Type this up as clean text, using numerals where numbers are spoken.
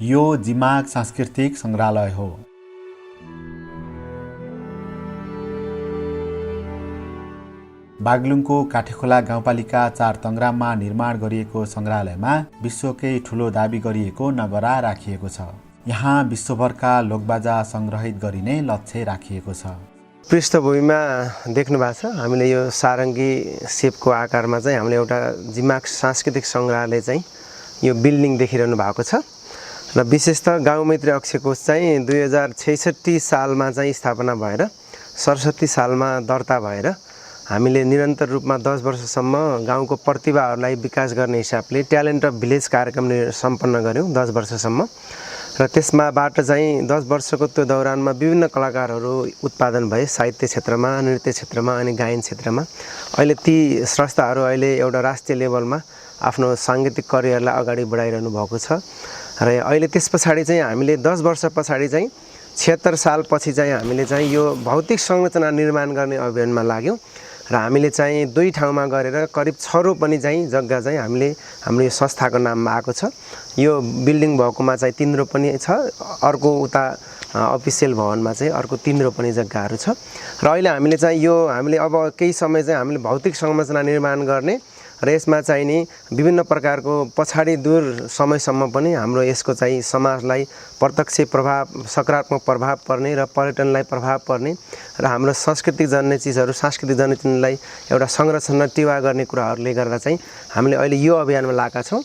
यो जिमाग सांस्कृतिक संग्रहालय हो। बागलुङको काठेखोला गाउँपालिका 4 तङ्ग्राममा निर्माण गरिएको संग्रहालयमा विश्वकै ठूलो दाबी गरिएको नगरा राखिएको छ। यहाँ विश्वभरका लोकबाजा संग्रहित गरिने लक्ष्य राखिएको छ। पृष्ठभूमिमा देख्नु भएको छ हामीले यो सारङ्गी सेपको आकारमा चाहिँ हामीले एउटा जिमाग सांस्कृतिक संग्रहालय चाहिँ यो बिल्डिङ देखिरहनु भएको छ र विशेषतः गाउँमैत्री अक्षकोष चाहिँ 2066 सालमा चाहिँ स्थापना भएर 67 सालमा दर्ता भएर हामीले निरन्तर रूपमा 10 वर्षसम्म गाउँको प्रतिभाहरूलाई विकास गर्ने हिसाबले ट्यालेन्ट अफ भिलेज कार्यक्रम सम्पन्न गर्यौं 10 वर्षसम्म र त्यसमाबाट चाहिँ 10 वर्षको त्यो दौरानमा विभिन्न कलाकारहरू उत्पादन भए साहित्य क्षेत्रमा, नृत्य क्षेत्रमा अनि गायन क्षेत्रमा। अहिले ती स्रष्टाहरू अहिले एउटा राष्ट्रिय लेभलमा आफ्नो सांगीतिक करियरलाई अगाडि बढाइरहनु भएको छ र अहिले त्यसपछाडि चाहिँ हामीले 10 वर्ष पछाडि चाहिँ 76 सालपछि चाहिँ हामीले चाहिँ यो भौतिक संरचना निर्माण गर्ने अभियानमा लाग्यौं र हामीले चाहिँ दुई ठाउँमा गरेर करिब 6 रोपनी चाहिँ जग्गा चाहिँ हामीले हाम्रो यो संस्थाको नाममा आएको छ। यो बिल्डिङ भएकोमा चाहिँ 3 रोपनी छ, अर्को उता अफिसियल भवनमा चाहिँ अर्को 3 रोपनी जग्गाहरू छ र अहिले हामीले चाहिँ यो हामीले अब केही समय चाहिँ हामीले भौतिक संरचना निर्माण गर्ने र यसमा चाहिँ नि विभिन्न प्रकारको पछाडि दूर समयसम्म पनि हाम्रो यसको चाहिँ समाजलाई प्रत्यक्ष प्रभाव सकारात्मक प्रभाव पर्ने र पर्यटनलाई प्रभाव पर्ने र हाम्रो सांस्कृतिक जन्य चीजहरू सांस्कृतिक जन्य चिजलाई एउटा संरक्षण टिवा गर्ने कुराहरूले गर्दा चाहिँ हामीले अहिले यो अभियानमा लागेका छौं